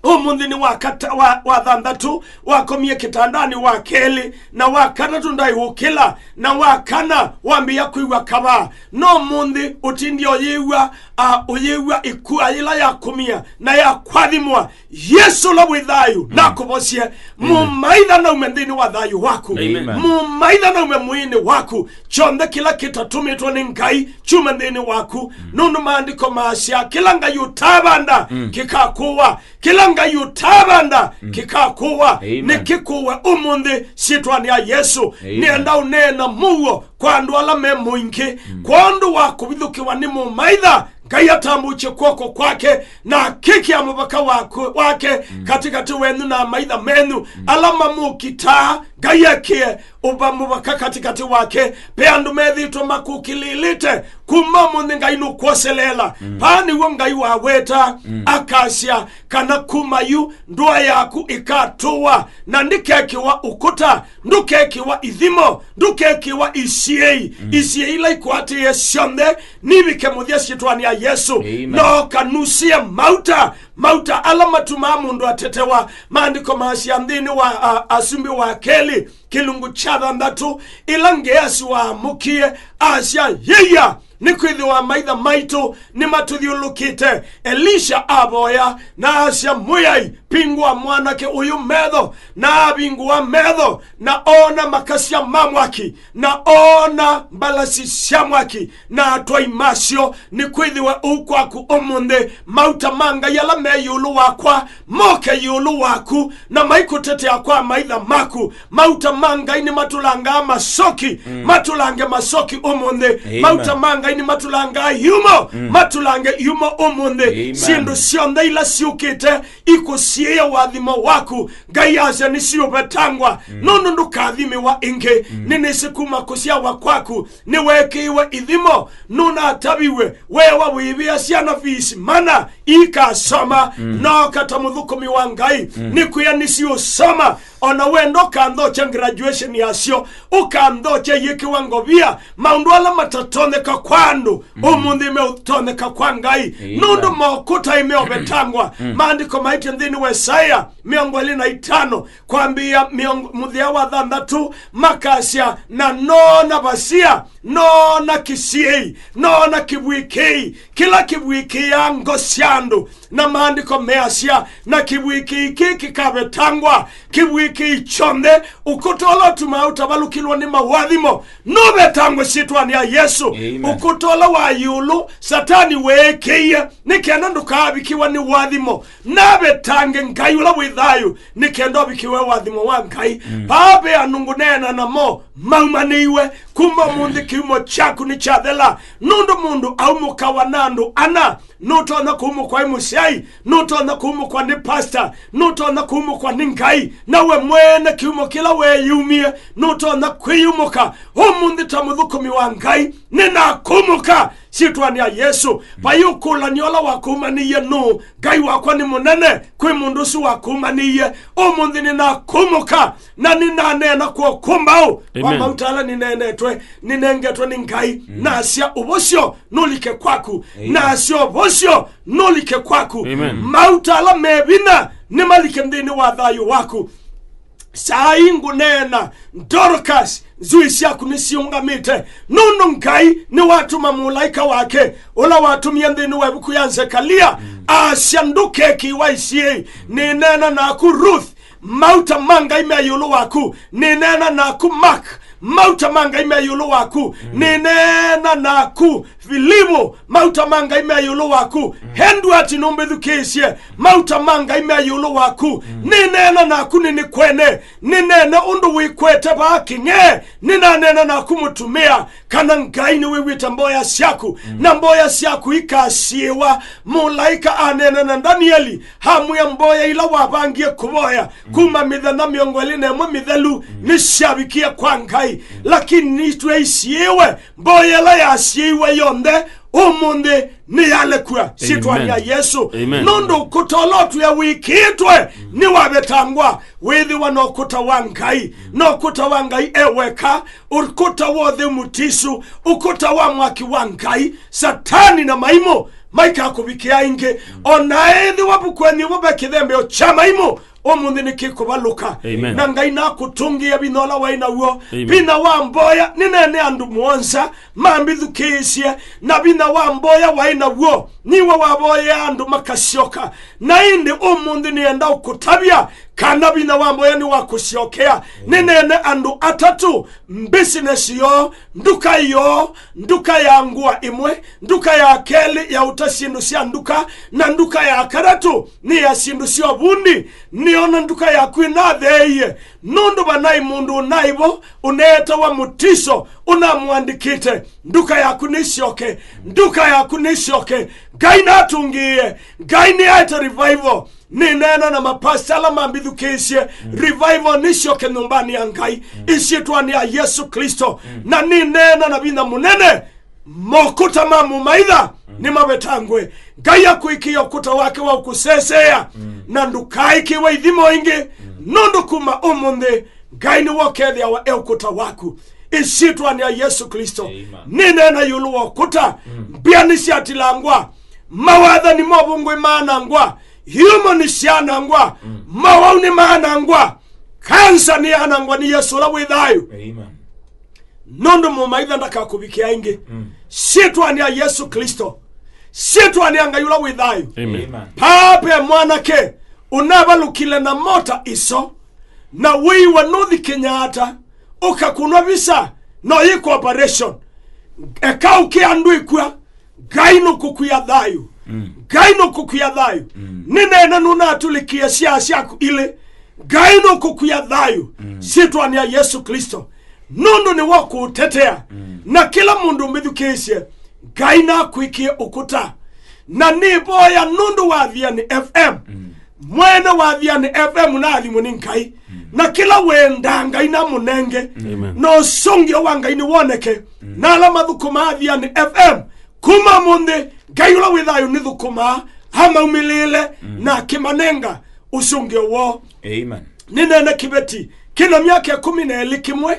Ũmũnthĩ nĩ wa kata-, wa, wa thanthatũ, wakomie kĩtandanĩ, wa kelĩ, na wa katatũ ndaĩ ũkĩla, na wa kana wambĩĩa kwĩw'a kavaa. No ũmũnthĩ ũtindie ũyĩw'a, a, ũyĩw'a ĩkua yĩla yakũmia na yakwathimwa. Yesũ ũla wĩ thayũ nakũvosye. Mũmaitha naume nthĩnĩ wa thayũ waku. Amen. Mũmaitha naume mwĩĩnĩ waku. Kyonthe kĩla kĩtatũmĩtwe nĩ Ngai kyume nthĩnĩ waku. Nũndũ maandĩko maasya, kĩla Ngai ũtaavanda kĩkakũwa. Kĩla Ngai ũtaavanda kĩkakũwa. Amen. Nĩkĩkũwe ũmũnthĩ syĩtwanĩ ya Yesũ. Amen. Nĩenda ũneena mũuo kwa andũ ala me mũingĩ, kwondũ wa kũvithũkĩwa nĩ mũmaitha. Ngai atambũkye kw'oko kwake na akĩkĩa mũvaka waku, wake katĩkatĩ wenyu na amaitha menyu ala mamũkitaa. Ngai ekĩe ũva mũvaka katĩkatĩ wake. Ve andũ methĩĩtwe makũkĩlĩĩlĩte, kuma ũmũnthĩ Ngai nũkwoseleela. Vaa nĩw'o Ngai waweta, akasya kana kuma yu ndũa yaku ĩkatũwa, na ndĩkekĩwa ũkũta, ndũkekĩwa ithimo, ndũkekĩwa isiĩi. Isiĩi ila ikwatĩĩe syonthe nivike mũthya syĩtwanĩ ya Yesũ. Amen. No kanusie mauta, mauta ala matumaa mũndũ atetewa. Maandĩko maasya nthĩnĩ wa, a, Asumbĩ wa kelĩ, kĩlungu kya thanthatũ, ĩla Ngeasi waamũkie, asya, yĩya, nĩkwĩthĩwa amaitha maitũ nĩmatũthyũlũkĩte. Elisha avoya na asya, Mwĩai, vingũa mwanake ũyũ metho. Na avingũa metho, na oona makasya ma mwaki, na oona mbalasi sya mwaki, na atwai masyo. Nĩkwĩthĩwe ũu kwaku ũmũnthĩ. Mauta ma Ngai ala me ĩũlũ wakwa moke ĩũlũ waku, na maikũtetea kwa amaitha maku. Mauta ma Ngai nĩmatũlangaa masoki, matũlange masoki ũmũnthĩ. Amen. Mauta ma Ngai nĩmatũlangaa iumo, matũlange iumo ũmũnthĩ. Amen. Syĩndũ syonthe ila syũkĩte ikũsiĩĩa ũathimo waku, Ngai asya nĩsiũvetangwa, nũndũ ndũkathimĩwa ĩngĩ. Nĩnĩsĩ kuma kũsyawa kwaku nĩweekĩiwe ithimo, nũnataviw'e, weewa wĩvĩa syana fees mana ikasoma. Nooka ta mũthũkũmi wa Ngai, nĩkwĩa nĩsiũsoma, o na wenda ũkanthokya graduation yasyo, ũkanthokya iyĩkĩwa ngovia. Maũndũ ala matatonyeka kwa andũ, ũmũnthĩ meũtonyeka kwa Ngai. Amen. Nũndũ mokũta ĩmeũvetangwa. Maandĩko maĩtye nthĩnĩ wa Isaia mĩongo ĩlĩ na itano, kwambĩĩa mĩongo, mũthĩa wa thanthatũ, makasya, na noona vasia, noona kĩsiĩi, noona kĩvuĩ kĩi, kĩla kĩvuĩkĩĩaa ngo sya andũ. Na maandĩko measya, na kĩvuĩ kĩi kĩ kĩkavetangwa. Kĩvuĩ kĩi kyonthe, ũkũta ũla ũtumaa ũtavalũkĩlwa nĩ maũathimo, nũvetangwe syĩtwanĩ ya Yesũ. Amen. Ũkũta ũla wa ĩũlũ Satani weekĩie nĩ kenda ndũkaavikĩwa nĩ ũathimo, navetange Ngai ũla wĩ thayũ nĩ kenda ũvikĩwe ũathimo wa Ngai. Vaa ve andũ ngũneena namo maumanĩiwe, kuma ũmũnthĩ kĩumo kyaku nĩkyathela, nũndũ mũndũ aumũkawa na andũ ana. Nũtonya kũumũkwa nĩ mũsyai, nũtonya kũumũkwa nĩ pastor, nũtonya kũumũkwa nĩ Ngai, na we mwene kĩumo kĩla weeyumie nũtonya kwĩyumũka. Ũmũnthĩ ta mũthũkũmi wa Ngai, nĩnakũmũka syĩtwanĩ ya Yesũ. Vai ũkũlany'o ũla wakũmanĩie nũũ? Ngai wakwa nĩ mũnene kwĩ mũndũ ũsu wakũmanĩie. Ũmũnthĩ nĩnakũmũka na nĩnaneena kwa ũkũmbaũ wa Amen. Mauta ala nĩneenetwe, nĩnengetwe nĩ Ngai. Nasya ũvosyo nũlike kwaku. Amen. Nasya ũvosyo nũlike kwaku. Amen. Mauta ala me vinya nĩmalike nthĩnĩ wa thayũ waku. Saa ii ngũneena, Dorcas, nzui syaku nĩsiũngamĩte, nũndũ Ngai nĩwatũma mũlaĩka wake ũla watũmie nthĩnĩ wa ĩvuku ya Nzekalia, asya, ndũkekĩĩwa isiĩi. Nĩneena naku, Ruth, mauta ma Ngai me ĩũlũ waku. Nĩneena naku, Mark, mauta ma Ngai me ĩũlũ waku. Nĩneena naku, Vilivu, mauta ma Ngai me ĩũlũ waku. Edward, nũmbĩthukĩĩsye, mauta ma Ngai me ĩũlũ waku. Nĩneena naku nĩnĩkwene, nĩneene ũndũ wĩkwete vaa kĩng'ee. Nĩnaneena naku mũtumĩa, kana Ngai nĩwĩw'ĩte mboya syaku, na mboya syaku ikasiĩĩwa. Mũlaĩka aneena na Ndanieli, amwĩa mboya ila wavangie kũvoya kuma mĩthenya mĩongo ĩlĩ na ĩmwe mĩthelu nĩsyavikie kwa Ngai, lakini nĩtweisiĩĩwe. Mboya ĩla yasiĩĩwe yonthe ũmũnthĩ nĩyalekw'a syĩtwanĩ ya Yesu. Amen. Nũndũ ũkũta ũla ũtwĩa wĩkĩĩtwe nĩwavetangwa, wĩthĩwa na ũkũta wa Ngai, na ũkũta wa Ngai e weka, ũkũta wa ũtheu mũtisu, ũkũta wa mwaki wa Ngai, Satani na maimũ maikakũvikĩa ĩngĩ. O na ethĩwa vukwenĩ vo ve kĩthembeo kya maimũ, ũmũnthĩ nĩkĩkũvalũka. Amen. Na Ngai nakũtũngĩe vinya ũla waĩ naw'o. Amen. Vinya wa mboya, nĩneene andũ mũonza mambĩthukĩĩsye, na vinya wa mboya waĩ naw'o, niwe wavoyea andũ makasyoka. Na ĩndĩ ũmũnthĩ nĩenda ũkũtavya kana vinya wa mboya nĩwakũsyokea. Nĩneene andũ atatũ, mbisinesi yoo, nduka yoo, nduka ya ngũa ĩmwe, nduka ya kelĩ ya ũta syĩndũ sya nduka, na nduka ya katatũ nĩ ya syĩndũ sya ũvundi. Nĩona nduka yaku ĩnatheeie, nũndũ vanaĩ mũndũ ũnaĩ vo ũneetawa Mũtiso ũnamũandĩkĩte, "Nduka yaku nĩsyoke, nduka yaku nĩsyoke." Ngai natũngĩĩe, Ngai nĩaete revival. Nĩneena na mapasta ala mambĩthukĩĩsye, revival nĩsyoke nyũmbanĩ ya Ngai, ĩsyĩtwanĩ ya Yesu Kristo. Na nĩneena na vinya mũnene, mokũta ma mũmaitha nĩmavetangwe. Ngai akwĩkĩe ũkũta wake wa ũkũseseea, na ndũkaĩkĩwe ithimo ĩngĩ, nũndũ kuma ũmũnthĩ, Ngai nĩwe ũkethĩawa e ũkũta waku. Ĩsyĩtwanĩ ya Yesu Kristo, nĩneena ĩũlũ wa ũkũta. Mbĩa nĩsyatilangwa, mawathani ma ũvũngũi maanangwa, iumo nĩsyanangwa, mawau nĩmaanangwa, kansa nĩyanangwa nĩ Yesu ũla wĩ thayũ. Nũndũ mũmaitha ndakakũvikĩa ĩngĩ. Syĩtwanĩ ya Yesu Kristo, syĩtwanĩ ya Ngai ũla wĩ thayũ. Amen. Papa, mwanake ũnavalũkile na mota iso, na wĩiwa nũthi Kenyatta, ũkakunwa visa, no yĩkwa operation. Eka ũkĩa ndwĩkw'a, Ngai nũkũkwĩa thayũ. Ngai nũkũkwĩa thayũ. Nĩneena nũnatũlĩkĩe syaa syaku ilĩ. Ngai nũkũkwĩa thayũ. Syĩtwanĩ ya Yesu Kristo. Nũndũ nĩwe ũkũũtetea. Na kĩla mũndũ ũmbĩthukĩĩsye, Ngai nakwĩkĩe ũkũta. Na nĩvoya nũndũ wa Athiani F M. Mwene wa Athiani F M naathimwe nĩ Ngai. Na kĩla wendaa Ngai namũnenge. Amen. Na ũsũngĩo wa Ngai nĩwoneke. Na ala mathũkũmaa Athiani F M, kuma mũnthĩ, Ngai ũla wĩ thayũ nĩthũkũmaa amaumĩlĩĩle na akĩmanenga ũsũngĩo woo. Amen. Nĩneene kĩveti kĩna myaka ĩkũmi na ĩlĩ kĩmwe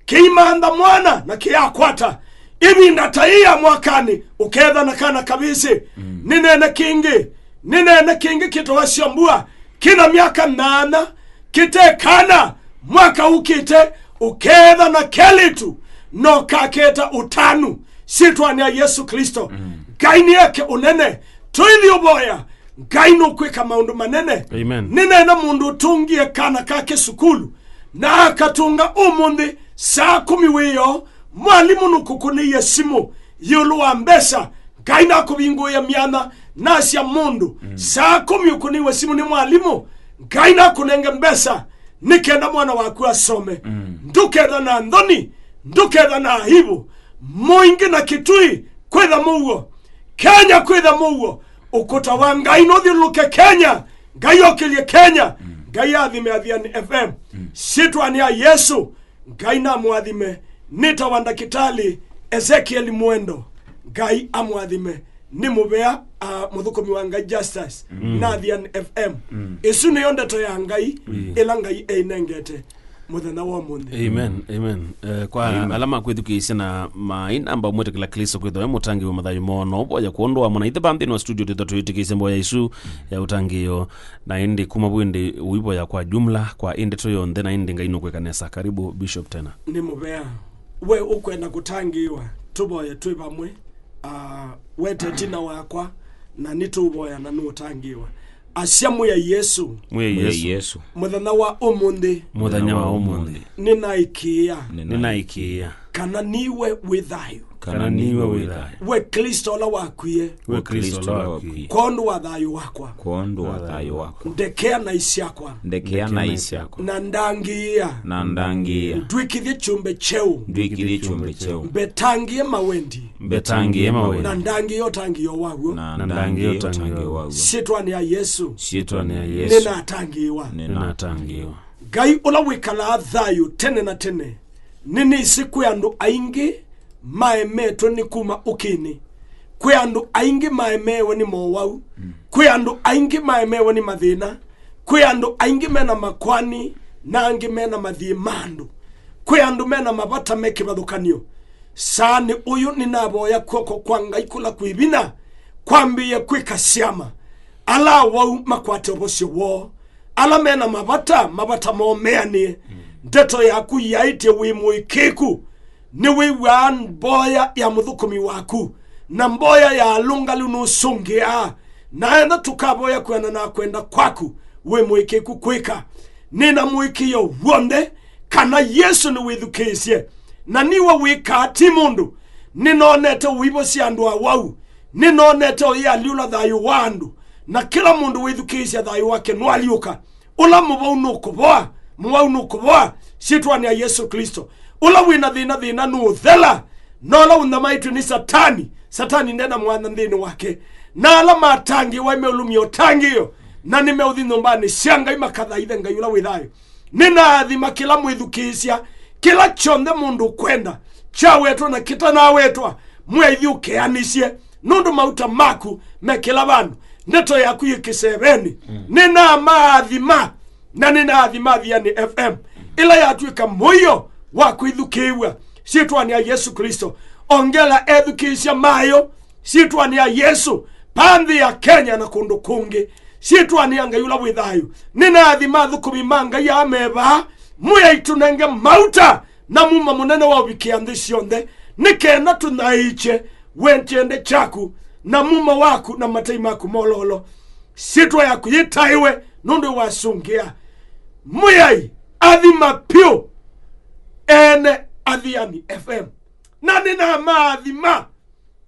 kĩimantha mwana na kĩyakwata. Ĩvinda ta yĩĩ ya mwakanĩ, ũkeetha na kana kavĩsĩ. Nĩneene kĩngĩ, nĩneene kĩngĩ kĩtawa Syombua, kĩna myaka nyaanya, kĩte kana, mwaka ũkĩte, ũkeetha na kelĩtu, na ũkaketa ũtanu, syĩtwanĩ ya Yesu Kristo. Ngai nĩeke ũnene, tũithi ũvoya, Ngai nũkwĩka maũndũ manene. Amen. Nĩneena mũndũ ũtũngie kana kake sukulu, na akatũnga ũmũnthĩ saa kũmi wĩoo, mwalimũ nũkũkũnĩie simũ ĩũlũ wa mbesa. Ngai nakũvingũĩa myanya, nasya mũndũ saa kũmi ũkũnĩiwe simũ nĩ mwalimũ, Ngai nakũnenge mbesa nĩ kenda mwana waku asome. Ndũketha na nthoni, ndũketha na aibu. Mwingĩ na Kitui, kwĩtha mũuo. Kenya, kwĩtha mũuo. Ũkũta wa Ngai nũthyũlũlũke Kenya. Ngai okĩlye Kenya. Ngai athime Athiani F M. Syĩtwanĩ ya Yesu, Ngai namũathime. Nĩtawa Ndakĩtalĩ Ezekiel Mwendo. Ngai amũathime. Nĩ mũvea, a, mũthũkũmi wa Ngai Justus, na Athiani F M. Ĩsu nĩyo ndeto ya Ngai ĩla Ngai ĩinengete mũthenya wa ũmũnthĩ. Amen, amen. Eh, kwa ala makwĩthukĩĩsya na mainamba ũmwĩtĩkĩla Klĩsto kwĩthwa e mũtangĩĩo wa mathayũ moo, no ũvoya kwondũ wa mwana ithĩ va nthĩnĩ wa studio twĩthwa twĩtĩkĩĩsya mboya ĩsu ya ũtangĩĩo, na ĩndĩ kuma vu ĩndĩ ũivoya kwa jumla, kwa ĩ ndeto yonthe, na ĩndĩ Ngai nũkwĩka nesa. Karibu, Bishop, tena. Nĩ mũvea. We ũkwenda kũtangĩĩwa, tũvoye twĩ vamwe. Ah, wete tina wakwa, na nĩtũũvoya na nũũtangĩĩwa. Asya, Mwĩai Yesu, Mwĩai Yesu, mũthenya wa ũmũnthĩ, mũthenya wa ũmũnthĩ, nĩnaĩkĩĩa, nĩnaĩkĩĩa, kana niwe wĩ thayũ, kana niwe wĩ thayũ, we Klĩsto ũla wakwie, we Klĩsto ũla wakwie, kwondũ wa thayũ wakwa, kwondũ wa thayũ wakwa, ndekea naĩ syakwa, ndekea naĩ syakwa, na ndangĩĩa, na ndangĩĩa, ndwĩkĩthye kyũmbe kyeũ, ndwĩkĩthye kyũmbe kyeũ, mbetangĩe mawendi, mbetangĩe mawendi, na ndangĩĩa ũtangĩĩo waw'o, na ndangĩĩa ũtangĩĩo waw'o. Syĩtwanĩ ya Yesu, syĩtwanĩ ya Yesu, nĩnatangĩĩwa, nĩnatangĩĩwa. Ngai ũla wĩkalaa thayũ tene na tene, nĩnĩsĩ kwĩ andũ aingĩ maemetwe nĩ kuma ũkĩnĩ. Kwĩ andũ aingĩ maemeewe nĩ mowau. Kwĩ andũ aingĩ maemeewe nĩ mathĩna. Kwĩ andũ aingĩ mena makwani, na angĩ mena mathiĩ ma andũ. Kwĩ andũ mena mavata me kĩvathũkanyo. Saanĩ ũyũ nĩnavoya kw'oko kwa Ngai kũla kwĩ vinya kwambĩĩe kwĩka syama. Ala awau makwate ũvosyo woo. Ala mena mavata, mavata moo meanĩe. Ndeto yaku yaĩtye wĩ mũĩkĩĩku. Nĩwĩw'aa mboya ya mũthũkũmi waku, na mboya ya alũngalu nũsũngĩaa. Na enda tũkavoya kwĩana na kwenda kwaku, wĩ mũĩkĩĩku kwĩka. Nĩna mũĩkĩĩo w'onthe kana Yesũ nĩwĩthukĩĩsye, na niwe wĩkaa, ti mũndũ. Nĩnonete ũivosya andũ awau, nĩnonete ũyĩalyũla thayũ wa andũ, na kĩla mũndũ wĩthukĩĩsya thayũ wake nũalyũka. Ũla mũvau nũkũvoa, mũwau nũkũvoa, syĩtwanĩ ya Yesũ Klĩsto. Ũla wĩ na thĩna, thĩna nũũthela, na ũla ũnyamaĩtw'e nĩ Satani, Satani ndenamwanya nthĩnĩ wake. Na ala matangĩĩwa nĩmeũlũmya ũtangĩĩo, na nĩmeũthi nyũmbanĩ sya Ngai makathaithe Ngai ũla wĩ thayũ. Nĩnaathima kĩla mwĩthukĩĩsya, kĩla kyonthe mũndũ ũkwenda, kyawetwa na kĩtanawetwa, mwĩaithi ũkeanĩsye, nũndũ mauta maku me kĩla vandũ, ndeto yaku yĩ kĩsevenĩ. Nĩnamaathima, na nĩnaathima Athiani F M, ĩla yatw'ĩka mũio wa kwĩthukĩĩw'a, syĩtwanĩ ya Yesũ Klĩsto. Ongela ethukĩĩsya mayo, syĩtwanĩ ya Yesũ, pa nthĩ ya Kenya na kũndũ kũngĩ, syĩtwanĩ ya Ngai ũla wĩ thayũ. Nĩnaathima athũkũmi ma Ngai aa me vaa, Mwĩai tũnenge mauta na muma mũnene wa ũvikĩa nthĩ syonthe, nĩ kenda tũthaĩĩkye wendete kyaku na muma waku na matei maku mololo. Syĩtwa yaku yĩtaĩwe nũndũ wasũngĩa. Mwĩai, athima pyũ ene Athiani F M, na nĩnamaathima.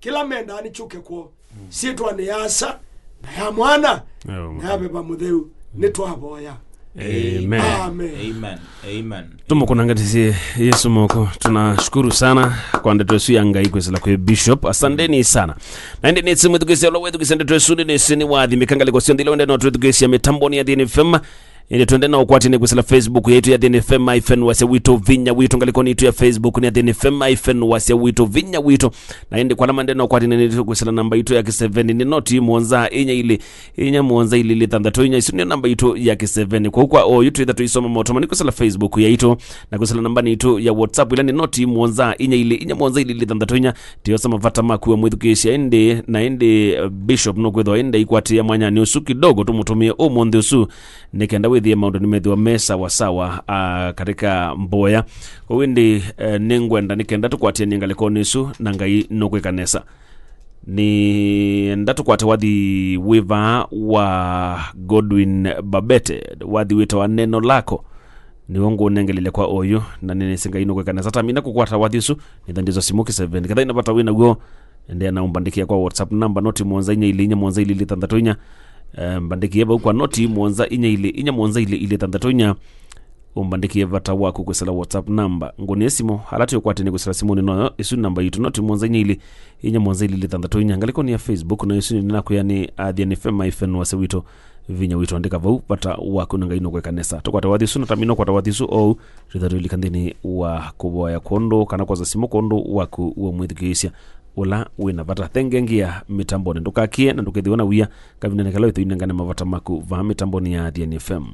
Kĩla mendaa nĩkyũke kwoo. Syĩtwanĩ ya Asa, na ya Mwana, na ya Veva Mũtheu, nĩtwavoya. Amen. Amen. Amen. Amen. Tũmũkũnangatĩsye Yesũ moko. Tunashukuru sana kwa ndeto ĩsu ya Ngai kwĩsĩla kwĩ Bishop. Asanteni sana. Na ĩndĩ nĩsĩ mwĩthukĩĩsya ũla wĩthukĩĩsya ndeto ĩsu, nĩnĩsĩ nĩwathimĩka ngalĩko syonthe ila wende no twĩthukĩĩsya mĩtambonĩ ya Athiani F M. Ĩndĩ twende na ũkwatĩnĩ kwĩsĩla Facebook yaitũ ya Athiani F M hyphen wasya witũ vinya witũ. Ngalĩkonĩ itũ ya Facebook nĩ Athiani F M hyphen wasya witũ vinya witũ. Na ĩndĩ kwa ala mende na ũkwatĩnĩ nĩ kwĩsĩla namba itũ ya kĩseveni nĩ noti mũonza inya ilĩ inya mũonza ilĩ ilĩ thanthatũ inya. Isu nĩ namba itũ ya kĩseveni. Kwoou kwa oyu twĩtha tũisoma motoma nĩ kwĩsĩla Facebook yaitũ na kwĩsĩla nambanĩ itũ ya WhatsApp ĩla nĩ noti mũonza inya ilĩ inya mũonza ilĩ ilĩ thanthatũ inya. Tĩosa mavata maku wa mwĩthukĩĩsya ĩndĩ na ĩndĩ, eh, Bishop nũkwĩthwa ĩndĩ aikwatĩĩa mwanyanĩ ũsu kidogo tũmũtũmĩe ũmũnthĩ ũsu. Nĩ kenda wĩthĩe maũndũ nĩmethĩwa me sawa sawa, ah, katika mboya. Kwoou ĩndĩ, eh, nĩngwenda nĩ kenda tũkwatĩanĩe ngalĩkonĩ ĩsu na Ngai nũkwĩka nesa. Nĩenda tũkwate wathi wĩ vaa wa Godwin Babete, wathi wĩtawa Neno Lako. Nĩw'o ngũũnengelile kwa oyu, na nĩnĩsĩ Ngai nũkwĩka nesa. Tamina kũkwata wathi ũsu, nĩtha ndĩsa simũ kĩseveni. Ketha ĩna vata wĩ naw'o, endeea na ũmbandĩkĩa kwa WhatsApp namba noti mũonza inya ilĩ inya mũonza ilĩ ilĩ thanthatũ inya. Eh, mbandĩkĩe vau kwa noti mũonza inya ilĩ inya mũonza ilĩ ilĩ thanthatũ inya. Ũmbandĩkĩe vata waku kwĩsĩla WhatsApp namba. Ngũnĩe simũ, ala twĩũkwatĩnĩ kwĩsĩla simũnĩ noyo, ĩsu namba yitũ, noti mũonza inya ilĩ inya mũonza ilĩ ilĩ thanthatũ inya. Ngalĩkonĩ ya Facebook, na ĩsu nĩnakwĩa nĩ Athiani F M hyphen wasya witũ, vinya witũ. Andĩka vau vata waku na Ngai nũkwĩka nesa. Tũkwate wathi ũsu, na tamina ũkwata wathi ũsu ou, twĩtha tũilika nthĩnĩ wa kũvoya kwondũ kana kwosa simũ kwondũ waku wa mwĩthukĩĩsya ũla wĩ na vata. Thengengia mĩtambonĩ, ndũkakĩe na ndũkethĩwe na wia kavindanĩ kala wĩthĩinengane mavata maku vaa mĩtambonĩ ya Athiani F M.